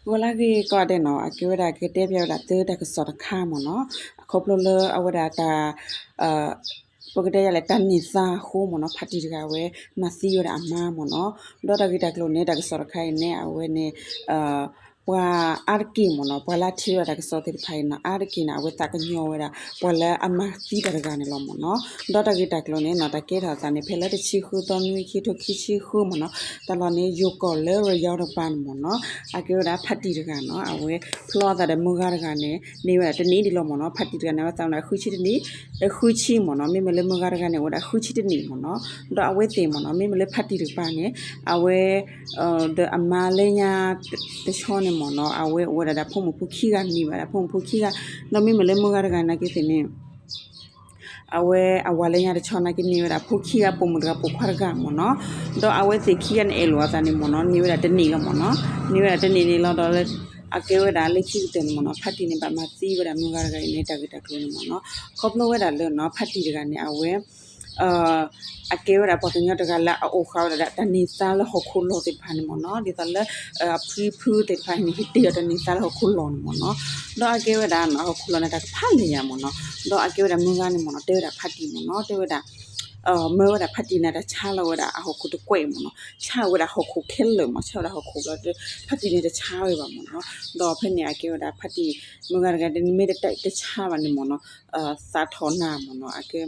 ဂီၤလၢအဂ့ၤကိးဂၤဒဲးနီၤ, အကဲဝဲဒၣ်ကတဲပၠးဝဲဒၣ်သုတၢ်ကစီၣ်တခါမ့ၢ်နီၤ, အခီဖျိလၢအဝဲဒၣ်တၢ် ပကတဲယၤလဲၣ် တၢ်န့ၢ်သါအဃိမ့ၢ်နီၤ, ဖါတံၢ်တဂၤဝဲ မၤသံဝဲဒၣ်အမါမ့ၢ်နီၤ, ဒီးတၢ်ဂ့ၢ်တၢ်ကျိၤန့ၣ် တၢ်ကစီၣ်တခါအံၤန့ၣ် အဝဲန့ၣ် ပှၤအါတက့ၢ်မ့ၢ်နီၤ, ပှၤလၢအထံၣ်ဝဲဒၣ်တၢ်ကစီၣ်သ့ၣ်တဖၣ်အံၤနီၤ အါတက့ၢ်န့ၣ် အဝဲသးကညီၤဝဲဒၣ် ပှၤလၢအမၤသံတၢ်တဂၤန့ၣ်လီၤမ့ၢ်နီၤ, ဒီးတၢ်ဂ့ၢ်တၢ်ကျိၤန့ၣ်နီၤ တၢ်ကဲထီၣ်အသးန့ၣ် ဖဲလၢတဆံဃုသီ နွံ ခံထိခံဆံဃုမ့ၢ်နီၤ, တၢ်လီၢ်န့ၣ် ယိၤကီၢ်လၢရယီတကပၤန့ၣ်မ့ၢ်နီၤ, အကဲဝဲဒၣ်ဖါတံၢ်တဂၤနီၤ အဝဲဖျီအသးဒီးမုၢ်ဂၤတဂၤန့ၣ် န့ၢ်ဝဲဒၣ်တနံၣ်ဒံးလီၤမ့ၢ်နီၤ, ဖါတံၢ်တဂၤန့ၣ် အဝဲသးဝဲဒၣ်ဃုဆံတနံၣ် ဃုဆံမ့ၢ်နီၤ, မ့မ့ၢ်လၢမုၢ်ဂၤတဂၤန့ၣ် အိၣ်ဝဲဒၣ်ဃုဆံတနံၣ်မ့ၢ်နီၤ, ဒီးအဝဲသ့ၣ်မ့ၢ်နီၤ မ့မ့ၢ်လၢဖါတံၢ်တကပၤန့ၣ် အဝဲ ဒီးအမါလၢညါတဆီန့ၣ်မ့ၢ်နီၤ အဝဲအိၣ်ဝဲဒၣ်ဒီးဖိမုၣ်ဖိခံဂၤန့ၣ်ဘၣ်ဒီး ဖိမုၣ်ဖိခံဂၤ, ဒီးမ့မ့ၢ်လၢမုၢ်ဂၤတဂၤန့ၣ်က့ၤသ့ၣ်န့ၣ် အဝဲအဝၤလၢညါတဆီန့ၣ်က့ၤန့ၢ်ဝဲဒၣ်ဖိခံဂၤ ပိာ်မုၣ်တဂၤပိာ်ခွါတဂၤမ့ၢ်နီၤ, ဒီးအဝဲသ့ၣ်ခံဂၤန့ၣ် အဲၣ်လိာ်အသးန့ၣ်မ့ၢ်နီၤ န့ၢ်ဝဲဒၣ်တနံၣ်လီၤမ့ၢ်နီၤ, န့ၢ်ဝဲဒၣ်တနံၣ်န့ၣ်လီၤဒီး အကဲဝဲဒၣ်လၢခံကတၢၢ်န့ၣ်မ့ၢ်နီၤ ဖါတံၢ်န့ၣ် ဘၣ်မၤသံဝဲဒၣ်မုၢ်ဂၤတဂၤအံၤန့ၣ် တၢ်ဂ့ၢ်တၢ်ကျိၤန့ၣ်မ့ၢ်နီၤ, ခီဖျိဝဲဒၣ်လၢနီၤ ဖါတံၢ်တဂၤန့ၣ် အဝဲ အကဲဝဲဒၣ်ပှၤကညီတဂၤလၢအအိၣ်ဃာ်ဝဲဒၣ်တၢ်န့ၢ်သါလၢဟီၣ်ခိၣ်လီၢ်သ့ၣ်တဖၣ်န့ၣ်မ့ၢ်နီၤ, ဒ်သိးလၢ အဖုဖုသ့ၣ်တဖၣ်န့ၣ် ဟ့ၣ်တ့ၢ်အီၤတၢ်န့ၢ်သါလၢဟီၣ်ခိၣ်လီၢ်န့ၣ်မ့ၢ်နီၤ, ဒီးအကဲဝဲဒၣ်နီၤ ဟီၣ်ခိၣ်လီၢ်န့ၣ် တၢ်ကဖးလဲၢ်ယၤမ့ၢ်နီၤ, ဒီးအကဲဝဲဒၣ်မုၢ်ဂၤန့ၣ်မ့ၢ်နီၤ တဲဝဲဒၣ်ဖါတံၢ်မ့ၢ်နီၤ တဲဝဲဒၣ် မၢဝဲဒၣ်ဖါတံၢ်န့ၣ် တၢ်ဆါလီၤဝဲဒၣ်အဟီၣ်ခိၣ်တကွဲၢ်မ့ၢ်နီၤ, ဆါဝဲဒၣ်ဟီၣ်ခိၣ်ခဲလၢာ်မ့ၢ် ဆါဝဲဒၣ်ဟီၣ်ခိၣ်ဘျီဒီး ဖါတံၢ်န့ၣ်တဆါဝဲဘၣ်မ့ၢ်နီၤ, ဒီးဖဲန့ၣ်အကဲဝဲဒၣ်ဖါတံၢ် မုၢ်ဂၤတဂၤန့ၣ် မ့ၢ်တဆါဘၣ်န့ၣ်မ့ၢ်နီၤ သးထီၣ်နၤမ့ၢ်နီၤ, အကဲ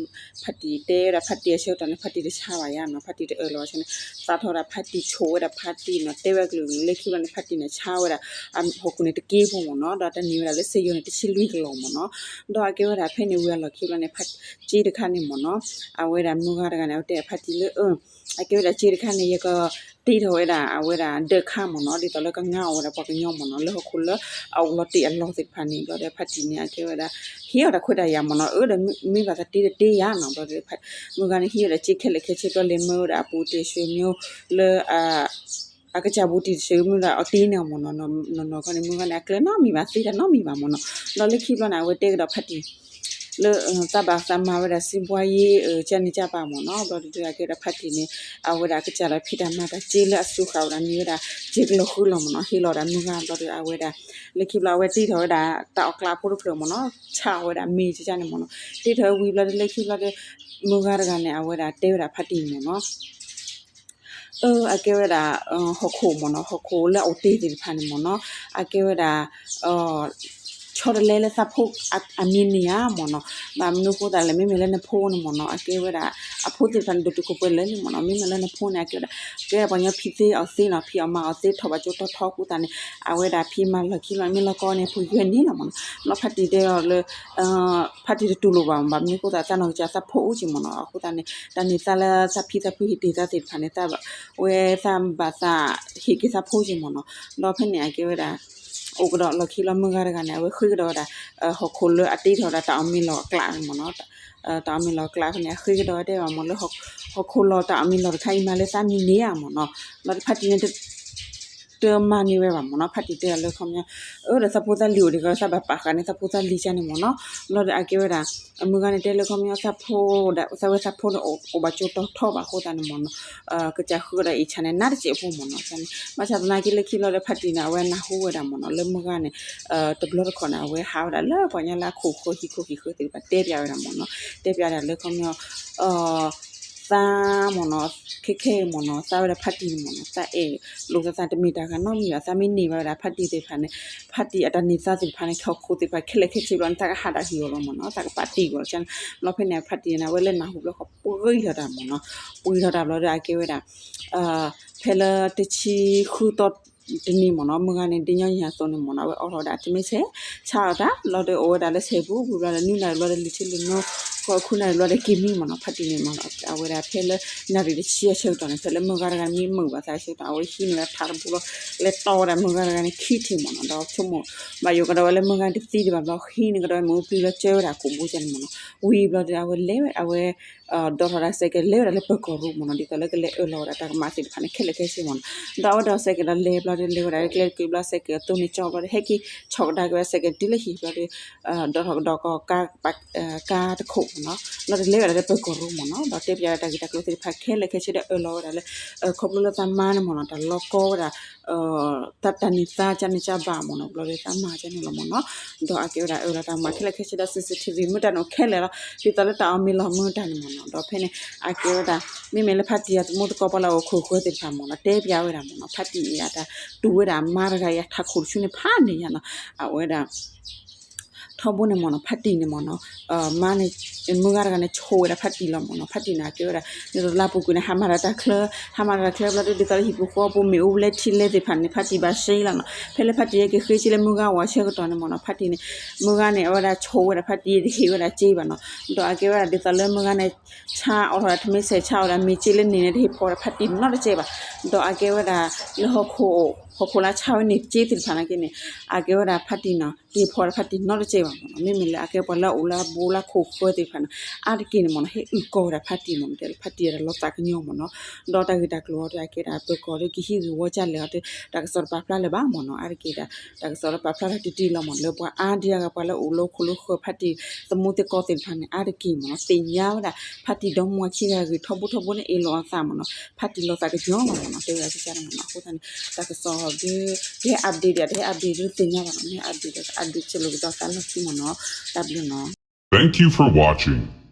ဖါတံၢ်တဲဝဲဒၣ်ဖါတံၢ်အဆၢကတီၢ်န့ၣ် ဖါတံၢ်တဆါဘၣ်ယါနီၤ, ဖါတံၢ်တအၢၣ်လီၤဘၣ်ဆၣ်န့ၣ် သးထီၣ်ဝဲဒၣ်ဖါတံၢ် ဆိၣ်ဝဲဒၣ်ဖါတံၢ်နီၤ, တဲဝဲအကလုာ်လၢခံဘျီန့ၣ် ဖါတံၢ်န့ၣ်ဆါဝဲဒၣ် ဟီၣ်ခိၣ်န့ၣ်တက့ၢ်ဖိမ့ၢ်နီၤ, ဒီးတၢ်န့ၢ်ဝဲဒၣ်လၢစ့ယိၤန့ၣ် တဆံလွံၢ်ကလီၢ်မ့ၢ်နီၤ, ဒီးအကဲဝဲဒၣ်ဖဲန့ၣ်ဝံၤအလီၢ်ခံဘျီန့ၣ် ဖါ စ့တခါန့ၣ်မ့ၢ်နီၤ, အဝဲဒၣ်မုၢ်ဂၤတဂၤန့ၣ် အဝဲတဲဖါတံၢ်လၢ အကဲဝဲဒၣ်စ့တခါန့ၣ် ယကတ့ထီၣ်ဝဲဒၣ် အဝဲဒၣ်ဒၢးခါမ့ၢ်နီၤ, ဒ်သိးလၢကငါအီၤဝဲဒၣ်ပှၤကညီမ့ၢ်နီၤ, လၢဟီၣ်ခိၣ်လၢအအိၣ်လီၤတ့ၢ်အလီၢ်သ့ၣ်တဖၣ်န့ၣ်, ဘျီဒီးဖါတံၢ်န့ၣ် အကဲဝဲဒၣ် ဟ့ၣ်အီၤတၢ်ခွဲးတၢ်ယာ်မ့ၢ်နီၤ, အၢဒီးမ့ၢ်ဘၣ်သးတ့တတ့ယါနီၤ, ဘျီဒီး မုၢ်ဂၤန့ၣ် ဟ့ၣ်အီၤဒီးစ့ခဲလၢာ်ခဲဆ့ ဘျီလဲၤမၢဝဲဒၣ်အပူၤတ့ၢ်ဆှၢမ့ၢ်လၢ အကစၢ်ဘူးတံၢ်တဆၢမုၢ်ဒီးအီၤတ့န့ၢ်အီၤမ့ၢ်နီၤ, နီၢ်နီၢ်ခီန့ၣ် မုၢ်ဂၤန့ၣ် အကျဲနီတမံၤဘၣ် သ့တၢ်နီတမံၤဘၣ်မ့ၢ်နီၤ, ဒီးလၢခံဘျီန့ၣ် အဝဲတဲကဒီးဖါတံၢ် လၢ သးဘၣ်သးမၤဝဲဒၣ်စံးဘှါယ့ ကန့ၣ်ကပၤမ့ၢ်နီၤ, ဘျီဒီးအကဲဝဲဒၣ်ဖါတံၢ်န့ၣ် အဝဲဒၣ်ကစၢ်လီၤဖံးတၢ်မၤတၢ်စ့လၢအစူးဃာ်ဝဲဒၣ်န့ၢ်ဝဲဒၣ် စ့ကလီၤဃုလီၤမ့ၢ်နီၤ, ဟ့ၣ်လီၤဝဲဒၣ်မုၢ်ဂၤဘျီဒီး အဝဲဒၣ် လၢခံဘျီအဝဲတ့ထီၣ်ဝဲဒၣ် တၢ်အီၣ်ကျးဖိတဖျၢၣ်မ့ၢ်နီၤ, ဆါအီၣ်ဝဲဒၣ်မ့ၤကန့ၣ်မ့ၢ်နီၤ, တ့ထီၣ်ဝဲဝံၤဘျီဒီး လၢခံဘျီဒီး မုၢ်ဂၤတဂၤန့ၣ် အဝဲဒၣ်တဲဝဲဒၣ်ဖါတံၢ်မ့ၢ်နီၤ အကဲဝဲဒၣ် ဟီၣ်ခိၣ်မ့ၢ်နီၤ, ဟီၣ်ခိၣ်လၢအအိၣ်တ့ၢ်သ့ၣ်တဖၣ်န့ၣ်မ့ၢ်နီၤ, အကဲဝဲဒၣ် ဆီတလဲလၢသးဖိအမံၤန့ၣ်ဧါမ့ၢ်နီၤ, ဘၣ်မနုၤအဃိသတးလဲၣ်, မ့မ့ၢ်လၢနဖိန့ၣ်မ့ၢ်နီၤ, အကဲဝဲဒၣ် အဖိသ့ၣ်တဖၣ်န့ၣ် ဒိၣ်တုာ်ခိၣ်ပှဲၤလၢာ်န့ၣ်မ့ၢ်နီၤ, မ့မ့ၢ်လၢနဖိန့ၣ် အကဲဝဲဒၣ် ကဲပှၤကညီဖံးသ့အီၣ်သ့နီၤ, ဖံးအီၣ်မၤအီၣ်သ့ ထီၣ်ဘၣ်ကၠိတီထီအဃိသတးန့ၣ်, အဝဲဒၣ်ဖံးမၤလီၢ်ခံလီၤ မ့ၢ်လီၢ်ကီန့ၣ် ဖိယွဲၢ်န့ၣ်လီၤမ့ၢ်နီၤ, ဘျီဖါတံၢ်တဲအီၤလၢ ဖါတံၢ်တတူၢ်လိာ်ဘၣ်, ဘၣ်မနုၤအဃိသတး သးနီၢ်ကစၢ်သးဖိအိၣ်က့ၤမ့ၢ်နီၤ, အဃိသတးန့ၣ် တၢ်န့ၢ်သါလၢသးဖံးသးဖုဟ့ၣ်တ့ၢ်သးသ့ၣ်တဖၣ်န့ၣ် သးဝဲသးဘၣ်သးဟ့ၣ်က့ၤသးဖိက့ၤမ့ၢ်နီၤ, ဒီးဖဲန့ၣ်အကဲဝဲဒၣ် အိၣ်ကဒီးလီၢ်ခံလီၤ မုၢ်ဂၤတဂၤန့ၣ် အဝဲဃ့ကဒီးဝဲဒၣ် ဟီၣ်ခိၣ်လၢအတ့ထီၣ်ဝဲဒၣ်တၢ်အီၣ်မ့ၤလီၢ်အကျးန့ၣ်မ့ၢ်နီၤ, တၢ်အီၣ်မ့ၤလီၢ်အကျးဖဲန့ၣ် အဃ့ကဒီးဝဲတဲဘၣ်မ့ၢ်လၢ ဟီၣ်ခိၣ်လီၢ်တၢ်အီၣ်မ့ၤလီၢ်တခါအံၤမၤလၢသးမံၤန့ၣ်ဧါမ့ၢ်နီၤ, ဘျီဒီးဖါတံၢ်န့ၣ် တမၤန့ၢ်ဝဲဘၣ်မ့ၢ်နီၤ, ဖါတံၢ်တဲအီၤလၢခီပညီ အၢဒီးသးဖိသးလံၤအိၣ်ဒံးကီး သးဘၣ်ပာ်ဃာ်န့ၢ်သးဖိသးလံၤကန့ၣ်မ့ၢ်နီၤ, ဘျီဒီးအကဲဝဲဒၣ် အမုၢ်ဂၤန့ၣ်တဲလၢခီပညီ သးဖိဒီး သးဝဲသးဖိန့ၣ် အိၣ်ဘၣ်ကၠိတီထီဘၣ်အဃိသတးန့ၣ်မ့ၢ်နီၤ, ကစၢ်ဃုကဒီးအ့ၣ်ဆၣ်န့ၣ် နါတစဲးဖိမ့ၢ်နီၤ, ဘၣ်ဆၣ်သနာ်က့လၢခံဘျီဒီးဖါတံၢ်န့ၣ် အဝဲနၢ်ဟူဝဲဒၣ်မ့ၢ်နီၤ လၢမုၢ်ဂၤန့ၣ် တဘျီတခီၣ်န့ၣ် အဝဲဟးဝဲဒၣ်လၢပှၤကညီလၢအခိၣ်ဃၢဟံၣ်ခိၣ်ဟံၣ်ဃၢသ့ၣ်တဖၣ်တဲပၠးဝဲဒၣ်မ့ၢ်နီၤ, တဲပၠးဒၣ်လၢခီပညီ သးမ့ၢ်နီၤ, ခဲခဲအံၤမ့ၢ်နီၤ သးဝဲဒၣ်ဖါတံၢ်န့ၣ်မ့ၢ်နီၤ သးအဲၣ်လိာ်သးသးတမ့ၢ်တၢ်ဂၤနီတမံၤဘၣ်, သးမ့ၢ်န့ၢ်ဘၣ်ဝဲဒၣ်ဖါတံၢ်သ့ၣ်တဖၣ်န့ၣ်, ဖါတံၢ်အတၢ်န့ၢ်သါသ့ၣ်တဖၣ်န့ၣ် ဟီၣ်ခိၣ်သ့ၣ်တဖၣ်ခဲလၢာ်ခဲဆ့ဘျီန့ၣ် သးကဟးဒၣ်ဟ့ၣ်အီၤလီၤမ့ၢ်နီၤ, သးကပာ်တ့ၢ်ကွံာ်လီၤန့ၣ်, ဘျီဖဲန့ၣ် ဖါတံၢ်န့ၣ် အဝဲလၢနၢ်ဟူဘျီဃီ ပှံၤထီၣ်တၢ်မ့ၢ်နီၤ, ပှံၤထီၣ်တၢ်ဘျီဒီးအကဲဝဲဒၣ် ဖဲလၢတဆံဃုသီတနံၤမ့ၢ်နီၤ, မုၢ်ဂၤန့ၣ် ဒ်ညီနုၢ်အသိးန့ၣ်မ့ၢ်နီၤ, အဝဲအိးထီၣ်ဝဲဒၣ်တမ့ၢ်ဆဲး, ဆါအီၣ်တၢ် လီၤဒီးအိၣ်ဝဲဒၣ်လၢဆဲးပူၤ ဝံၤဘျီဒီးနွံနၣ်ရံၣ်ဘျီဒီးလံာ်ထံလံာ်နိ, ဃိးခုနၣ်ရံၣ်ဘျီဒီးက့ၤမံမ့ၢ်နီၤ, ဖါတံၢ်န့ၣ်မ့ၢ်နီၤ, အဝဲဒၣ်ဖဲလၢနၣ်ရံၣ်တဆံအဆၢကတီၢ်န့ၣ် ဖဲလၢမုၢ်ဂၤတဂၤန့ၣ် မံမုာ်ဘၣ်သးအဆၢကတီၢ် အဝဲဟံးန့ၢ်ဝဲဒၣ်ထးတဘိလီၤ, လဲၤတီဝဲဒၣ်မုၢ်ဂၤတဂၤန့ၣ်ခံထံၣ်မ့ၢ်နီၤ, ဒီးဆိကမိၣ် ဘၣ်ယိၣ်ကဒီးဝဲလၢမုၢ်ဂၤတသံဒံးဘၣ်ဘျီ ဟံးန့ၢ်ကဒီးမ့ၣ်အူပျံၤလီၤစၢဝဲဒၣ်ကိာ်ဘိကန့ၣ်မ့ၢ်နီၤ, ဝံၤဘျီဒီးအဝဲလဲၤဝဲ အဝဲ ဒိးထီၣ်ဒၣ်စဲးကဲး လဲၤဝဲဒၣ်လၢပၢၤကီၢ်ရူၢ်မ့ၢ်နီၤ, ဒ်သိးလၢကလဲၤအၢၣ်လီၤဝဲဒၣ်တၢ်ကမၣ်သ့ၣ်တဖၣ်န့ၣ် ခဲလၢာ်ခဲဆ့မ့ၢ်နီၤ, ဒီးအဝဲဒိးစဲးကဲးဒီးလဲၤဘျီဒီး လဲၤဝဲဒၣ်လၢကျဲတကုာ်ဘျီ စဲးကဲးအသိန့ၣ်ကၠီဘျီဒီး ဟဲက့ၤဆီၣ်ကဒါက့ၤဝဲဒၣ်စဲးကဲးတုၤလၢဟံၣ်ဘျီဒီး ဒိးထီၣ်ကဒီးကီး ကါတခိၣ် နီၤ, လီၤတလဲဝဲဒၣ်လၢပၢၤကီၢ်ရိမ့ၢ်နီၤ, ဒီးတဲပၠးဝဲတၢ်ဂ့ၢ်တၢ်ကျိၤသ့ၣ်တဖၣ်ခဲလၢာ်ခဲဆ့ဒီးအၢၣ်လီၤဝဲဒၣ်လၢ ခီဖျိလၢသးမါန့ၣ်မ့ၢ်နီၤ တၢ်လီၤကီဝဲဒၣ် တၢ်တၢ်န့ၢ်သါကန့ၣ်ကဘၣ်မ့ၢ်နီၤ ဘျီဒီးသးမါကန့ၣ်လီၤမ့ၢ်နီၤ, ဒီးအကဲဝဲဒၣ်အၢၣ်လီၤတၢ်မၤခဲလၢာ်ခဲဆ့ဒီး စီၣ်စံၣ်ထံရံၣ် မ့ၢ်တၢ်န့ၣ်ခဲလၢာ်လီၤ ဒ်သိးလၢတၢ်အီၣ်မ့ၤလီၤမ့ၢ်တၢ်န့ၣ်မ့ၢ်နီၤ, ဒီးဖဲန့ၣ် အကဲဝဲဒၣ် မ့မ့ၢ်လၢဖါတံၢ်အသမူသကိးပှၤလၢအအိၣ်ခိၣ်ဃၢၤသ့ၣ်တဖၣ်မ့ၢ်နီၤ တဲပၠးဝဲဒၣ်မ့ၢ်နီၤ ဖါတံၢ်အံၤအတၢ်တူၢ်ဝဲဒၣ်အမါတဂၤအံၤအထးခိၣ်တဆူန့ၣ်ဖးန့ၣ်ယါနီၤ, အဝဲဒၣ် ထီဘိန့ၣ်မ့ၢ်နီၤ ဖါတံၢ်န့ၣ်မ့ၢ်နီၤ မါန့ၣ် မုၢ်ဂၤတဂၤန့ၣ် ဆိၣ်ဝဲဒၣ်ဖါတံၢ်လီၤမ့ၢ်နီၤ, ဖါတံၢ်န့ၣ် အကဲဝဲဒၣ် န့ၣ်တလါပူၤကွံာ်န့ၣ် ဟးမၤတၢ်တၢ်ချၢ ဟးမၤတၢ်တၢ်ချၢဘျီဒီး ဒ်သိးလၢဟံၣ်ပူၤဃီပူၤ မ့ၣ်အူလဲထံလဲသ့ၣ်တဖၣ်န့ၣ် ဖါတံၢ်ဘၣ်စ့လီၤနီၤ, ဖဲလၢဖါတံၢ်အက့ၤဃ့စ့လၢမုၢ်ဂၤဝၤဆၢကတီၢ်န့ၣ်မ့ၢ်နီၤ ဖါတံၢ်န့ၣ် မုၢ်ဂၤန့ၣ် အဝဲဒၣ်ဆိၣ်ဝဲဒၣ်ဖါတံၢ်တဟ့ၣ်ဝဲဒၣ်စ့ဘၣ်နီၤ, ဒီးအကဲဝဲဒၣ်ဒ်သိးလၢမုၢ်ဂၤန့ၣ် ဆါအိးထီၣ်ဒၣ်ထမ့ၢ်ဆဲးဆါအိၣ်ဒၣ်မ့ၤစ့လၢန့ၣ်န့ၣ် တဟ့ၣ်ဖီဒၣ်ဖါတံၢ်နီတစဲးဘၣ်, ဒီးအကဲဝဲဒၣ် လၢဟီၣ်ခိၣ် ဟီၣ်ခိၣ်လၢဆါဝဲန့ၣ်စ့သ့ၣ်တဖၣ်နာ်က့န့ၣ် အကဲဝဲဒၣ်ဖါတံၢ်နီၤ တဟ့ၣ်ဖီဒၣ်ဖါတံၢ်နီတစဲးဘၣ်မ့ၢ်နီၤ, မ့မ့ၢ်လၢအကဲပှၤလၢအအိၣ်လၢအဘူးလၢခိၣ်ဃၢၤသ့ၣ်တဖၣ်န့ၣ် အါတက့ၢ်န့ၣ်မ့ၢ်နီၤ ဟဲအုၣ်ကီၢ်ဝဲဒၣ်ဖါတံၢ်မ့ၢ်နီၤ တဲလၢဖါတံၢ်အတၢ်လီၤသးကညီမ့ၢ်နီၤ, ဒီးတၢ်ဂ့ၢ်တၢ်ကျိၤအံၤဒီးအကဲဒၣ်ပၢၤကီၢ်ဒီးကဟံးဂ့ၢ်ဝီကၢ်လဲၣ်အီၤဒီး တၢ်ကစီၣ်တပာ်ဖျါလၢၤဘၣ်မ့ၢ်နီၤ, အါတက့ၢ်ဒၣ် တၢ်ကစီၣ်လၢပာ်ဖျါထီၣ်တံၢ်တံၢ်လီၤမ့ၢ်နီၤ လၢပှၤအါဒံအါဂၤပှၤလၢအိၣ်လၢခိၣ်လၢဃၢၤဖါတံၢ်သမူသကိးသ့ၣ်တဖၣ်န့ၣ် အါတက့ၢ်မ့ၢ်နီၤ သ့ၣ်ညါဝဲဒၣ် ဖါတံၢ်ဒီမါဝၤခံဂၤအဂ့ၢ်ထီဘိထီဘိန့ၣ် အ့ၣ်လိာ်အသးမ့ၢ်နီၤ ဖါတံၢ်လီၤသးကညီလီၤမ့ၢ်နီၤ တဲဝဲဒၣ်ကစၢ်န့ၣ်မ့ၢ်နီၤ, အဃိသတးန့ၣ် တၢ်ကစီၣ်ဒီး ကဟဲ update ဒီး တဟဲ update ဒ်သ့ၣ်ညါဘၣ်နီၤ, မ့ၢ် update ဒီး update ဆဲးလိာ်ကဒီးသးလီၢ်ခံမ့ၢ်နီၤ, တၢ်ဘျုးနီၤ. Thank you for watching.